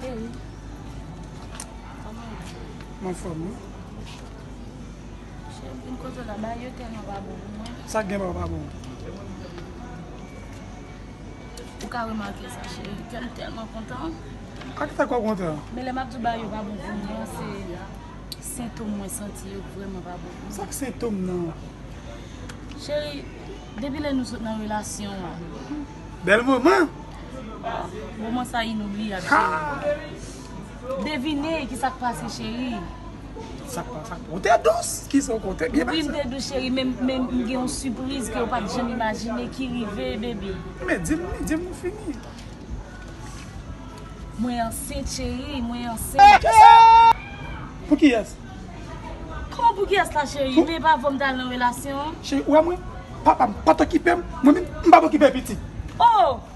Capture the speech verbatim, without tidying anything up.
Cheri, kòman w ye? M anfòm, wi. Cheri, m vin kote w la, bagay yo tèlman pa bon pou mwen. Sa k gen pa bon? Ou ka remake sa, cheri. Kè m tèlman kontan. Ak sa k w kontan? Men lè m ap di w bagay yo pa bon pou mwen, se sentòm mwen santi yo vrèman pa bon pou mwen. Sa k sentòm nan? Cheri, depi lè nou sot nan relasyon an. Bèl moman. Moman sa inoubliyab, cheri. Devine ki sa k pase, cheri. Sa k pa, sa k pa. Ou te dous, ki sa w konte byen pase. Wi, m te dous, cheri, men, men m gen yon sipriz ke w pa t janm imajine ki rive, baby. Men di m, di m nou fini. Mwen ansent, cheri, mwen ansent. Pou kiyès? Kòman pou kiyès la, cheri? Men pa avè w m t al nan relasyon an. Cheri, ou wè mwen? Papa m pa t okipe m, mwen menm, m p ap okipe pitit. Oh!